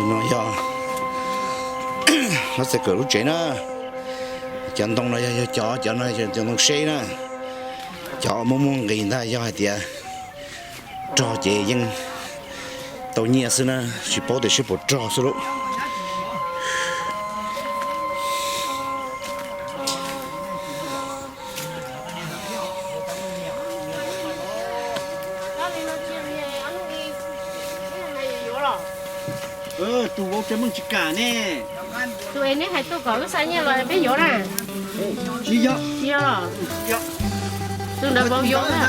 No yog lub txhais kawm lub tsev na. Cov ntoo no yog, yog cov, cov no yog cov ntoo seb na. Cov muaj muaj nqis ntag, yog hais tias rog ces yeej tau nyiaj xwb na, tsis paub tias seb puas rog xwb lauj. Tus vauv Tsav Meej tsis kam ne. Tus es neb hais tuaj kom wb xa nyiaj los peb yuav na. Tsis yog. Tsis yog. Tus ntawd vauv yuav na.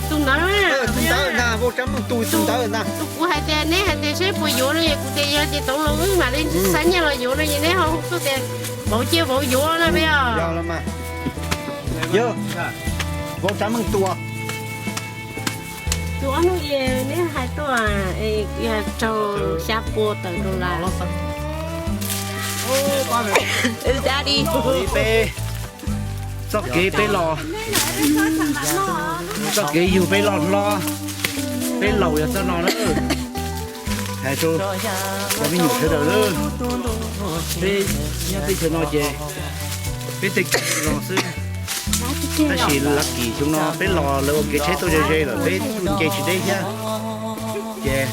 Tus ntawd na. Tus ntawd na, vauv Tsav Meej tus, tus ntawd na. Tus kuv hais tias neb hais tias seb puas yuav no, kuv tias yog ces tau los wb mam li xa nyiaj los yuav no, ces neb ho tuaj tias vauv cia vauv yuav no peb os. Yog, vauv Tsav Meej tus. Tus ob hnub neb hais tuaj raug xya pua tawm rau las. Daddy. Peb txoj kev peb los, txoj kev yug peb loj hlob, peb laus yog txoj no na. Hais rau cov me nyuam sawv daws, peb nyob teb chaws no ces peb tej kev los xwb. Tab sis lucky xyoo no peb los lawv ua kev tsheb tuaj ze ze lawm, peb kuj nce tsis deb thiab. Ces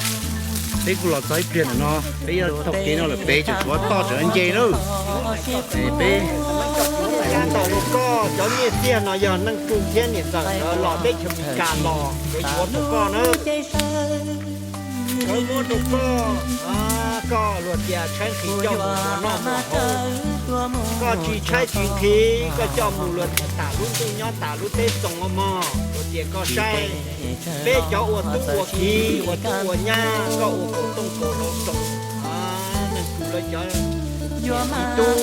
peb kuj los txog ib pliag ntawm no, peb yuav taug kev no lawm pem tseem tshuav toj tseem nce na. Es peb hais rau koj, cov nyiaj txiag no yog neej tsa thiab niam ntxawm nkawd los teb chaws Amelikas los nkawd yuav rau koj na. Nkawd muab rau koj, koj luag tias tshaib nqhis coj mus ua noj ua haus, koj tsis tshaib tsis nqhis, koj coj mus luag tias tam lub ntuj nyob tam lub teb txoos mog, luag tias koj saib. Peb cov ua tub ua kiv ua tub ua nyab, koj ua kaum tooj kaum hlau tsoom, neeg tub lawv cov tub,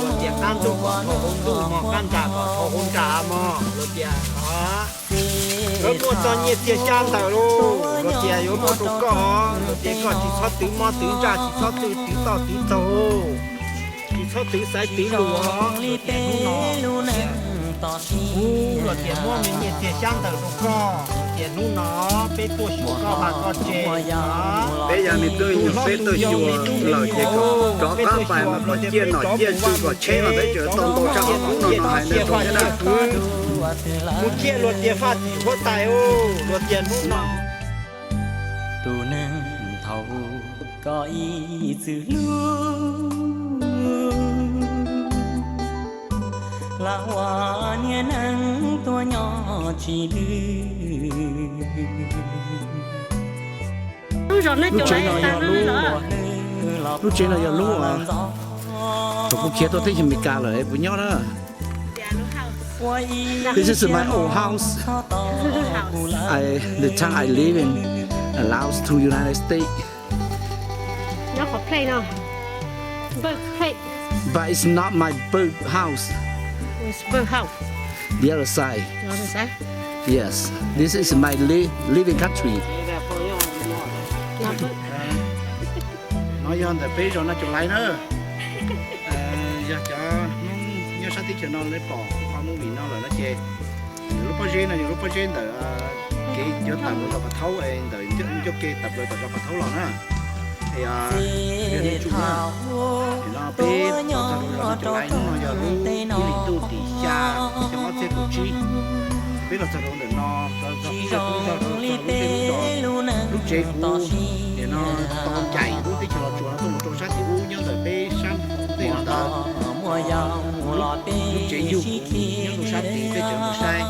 luag tias qab ntuj kom dhau hauv ntuj mog, qab nras kom dhau hauv nras mog, luag tias nkawd muaj txoj nyiaj txiag xyab ntawm lauj, luag tias yuav muab rau koj, luag tias koj tsis txhob twv mob twv ntsaj, tsis txhob twv toj twv taug, tsis txhob twv xaiv twv lus os. Luag tias hnub no, ub, luag tias muab me nyiaj txiag xyab ntawm rau koj, luag tias hnub no peb tuaj xyuas koj mas koj tsev. Peb yog me tub me nyuam, peb tuaj xyuas lawm ces kom rov qab pais mas kom ciaj nom ciaj tswv kom tsheb mas peb tseem tau ntaus tshaj qhov hnub no no hais ntawd rau thiab na. Mus ciaj luag tias faj tim huab tais, luag tias hnub no. Tus neeg thaum koj ib txwm hlub, lam ua niag neeg tuaj nyob tsis dwb. Lub tsev no yog lub, lub tsev no yog lub thaum kuv khiav tuaj teb chaws Amelikas lawm es kuv nyob na. This is my old house. I, the town I live in, Laos to United States. Nyob qhov plate no. Birth plate. But it's not my birth house. It's birth house. The other side. The other side. Yes, this is my li-, living country. No yog ntawm peb zos Naj Cau Laiv na. Yog cov Hmoob nyob sab teb chaws no lawv pom qhov movie no lawm no ces lub pob zeb no yog lub pob zeb ntawm kev cov tawm plaws tom Pas Thaub, ntawm ncauj ke tawm plaws tom zos Pas Thaub los na. Es yog nej tsum na, nim no peb los txog rau zos Naj Cau Laiv, hnub no yog lub ib hlis ntuj tim xya, xyoo ob txhiab kaum tsib. Peb los txog rau ntawm no, txog txog peb txog rau lub zos, lub tsev kuv nim no tau ncaim lub teb chaws Los Tsuas no tuaj mus rau sab tim ub nyob ntawm peb sab ntej no ntawd. Lub tsev yug kuv nyob rau sab tid peb tseem mus saib,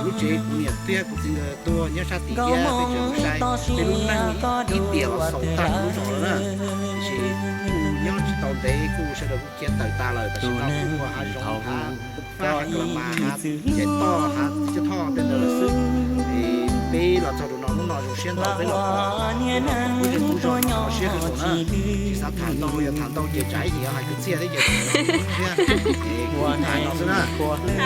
lub tsev kuv niam thiab kuv txiv nkawd tuaj nyob sab tid thiab peb tseem mus saib. Peb lub neej ib tiam los xaus tag lub zos lawm na. Tiam sis kuj nyob tsis tau ntev kuj sawv daws kuj khiav tawm tas lawm, tam sim no kuj ua hav zoov hav fab hav klas mas hav caj toj hav caj thoj tej ntawd lawm xwb. Es peb los txog rau no hnub no zoo siab ntau peb los pom, peb los pom kuj zoo kuj zoo siab kawg nkaus na. Tsis xav tham ntau, yog tham ntau ces tsam ib chim hais kwv txhiaj thiab ces thiab. Es kuv tham no xwb na.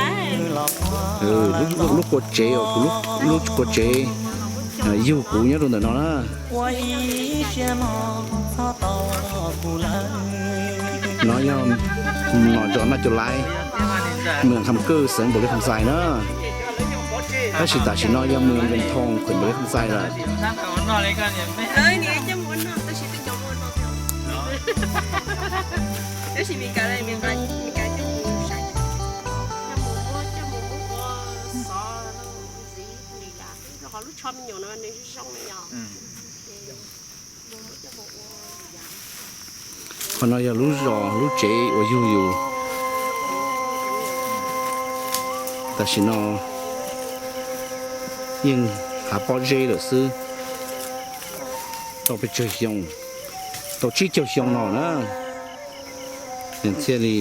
Lub, lub qua tsev os, kuv lub, lub qua tsev yug kuv nyob rau ntawm no na. No yog nom zos Naj Cau Laiv, mws Kham Kwj, xeev Npaus Lis Kham Xais na. Tab sis tam sim no yog mws Nkees Thoo, xeev Npaus Lis Kham Xais lawm. Tab sis Meskas, Meskas coj mus sai, coj mus muab, coj mus muab ua xov ntxiv li cas, rau qhov lub tsho me nyuam no nws zoo li yog. Qhov no yog lub zos lub tsev uas yug yus. Tam sim no yeej hav pob zeb lawm xwb. Tau pes tsawg xyoo, tau tsib caug xyoo no na. Nws thiaj li,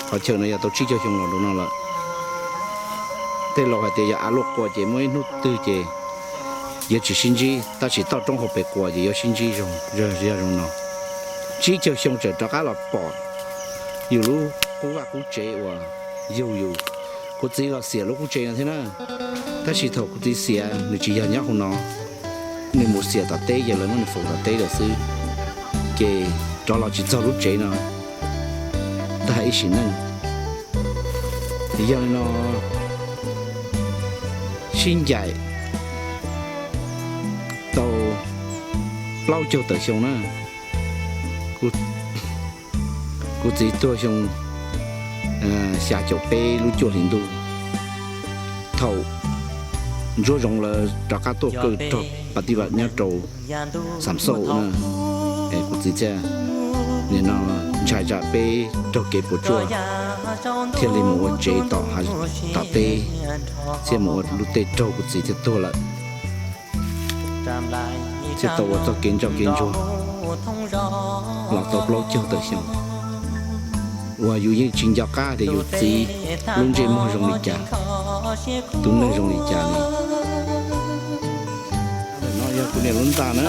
qhov chaw no yog tau tsib caug xyoo los rau no lawm. Tej laus hais tias yog av luaj qua ces muaj ib hnub twg ces yuav tsis sib ntsib, tab sis toj roob hauv pes qua ces yuav sib ntsib zoo, yog zoo no. Tsib caug xyoo tseem rov qab los pom yus lub qub vaj qub tsev uas yug yus. Kuv txiv los xiam lub qub tsev no thiab na, tab sis thaum kuv txiv xiam nws tsis yog nyob hauv no, nws mus xiam tom teb ces lawv muab nws faus tom teb lawm xwb, ces rov los tsis txog lub tsev no tag ib sim neej. Yog li no sib ncaim tau plaub caug tawm xyoo na. Kuv txiv tuag xyoo xya caum peb lub cuaj hlis ntuj, thaum Ntsuab Zoov lawv rov qab tuaj kawm rog pas tij vam nyob rau Xam Xauj na, es kuv txiv thiaj nim no ntshai tsam peb raug kev puas tsuaj thiaj li mus ua tsev tom, tom teb, thiaj mus ua lub teb raug kuv txiv thiaj tuag lawm. Thiaj tau ua txoj kev ntsoj kev ntsuag los tau plaub caug tawm xyoo, uas yus yeej tsis nco qab tias yus txiv lub ntsej muag zoo li cas, tus neeg zoo li cas li. No yog kuv niam lub ntxa na.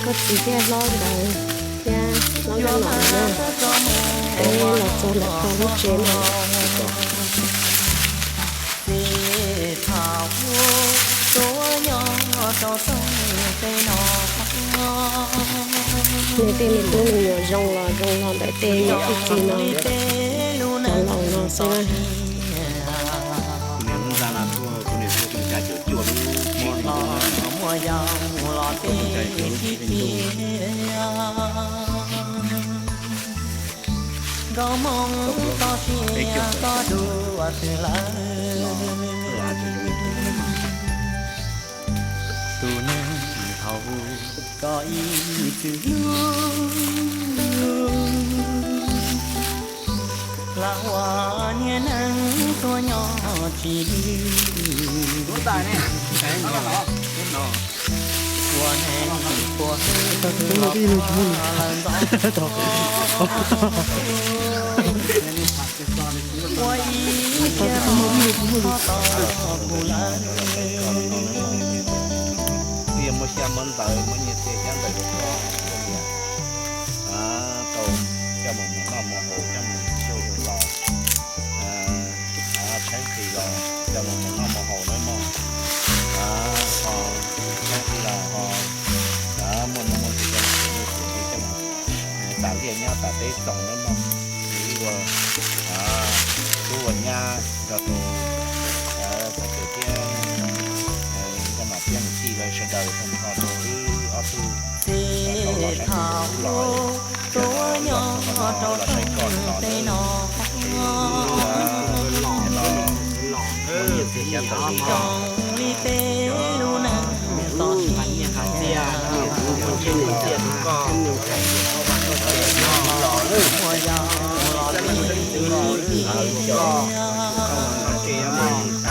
Koj txiv thiaj hlob ntawd thiab hlob nkauj nom na, peb los txog ntawm koj lub tsev no. Nws tej me tub me nyuam zoo los zoo los ntawm tej niam tub txiv no, cov laus no xwb. Nkauj Hmoob txoj sia koj dua twg lawm? Tus neeg thaum koj ib txwm hlub, lam ua niag neeg tuag nyob tsis dwb. Ua neeg puas hwm los lawm ntxov. Ua ib siab los tau kuv lawm. Twb yog muaj xya muaj ntawv, muaj nyiaj txiag xyab ntawv rau koj, tau coj mus mus noj mus haus, coj mus xyuas yus los, tshaib nqhis los coj mus mus noj mus haus na mog. Ho tshaib nqhis los ho muaj nuj muaj nqis coj mus, coj mus tas liaj nyob tas teb txoos na mog. Ua, ua nyab rau tus, txawm tias thiab, nkauj nom thiab niam tij lawv sawv daws tau nrho rau wb ob tug tau los saib tus los, tuaj nyob rau saib koj no, los nyiaj txiag xyab ntawv rau koj, li peb lub neej tos txias, ua nyiaj ua txiag rau koj, ua yau los li ib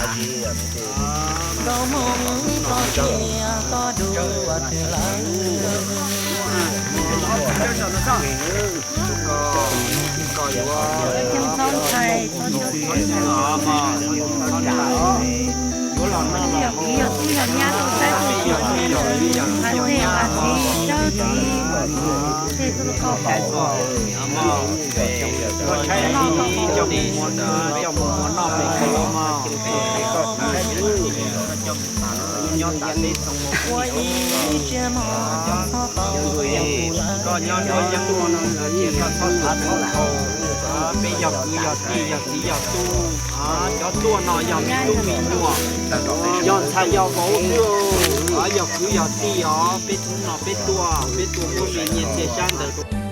txhis, nkauj Hmoob txoj sia koj dua twg lawm? Yog tub yog nyab tau saib tug txiv, hais tej hais txiv, sawb txiv, tej tub koj, noj tau, coj mus muag noj, coj mus muag noj, nyob tas teb txoos mus Ua ib tsiab mog, koj nyob nruab yeeb no, koj txhob thav txhob txhaum. Peb yog kwv yog tij yog txiv yog tub, cov tuaj no yog me tub me nyuam, yog ntxhais yog vauv xwb. Yog kwv yog tij os, peb hnub no peb tuaj, peb tuaj muab me nyiaj txiag sab ntawd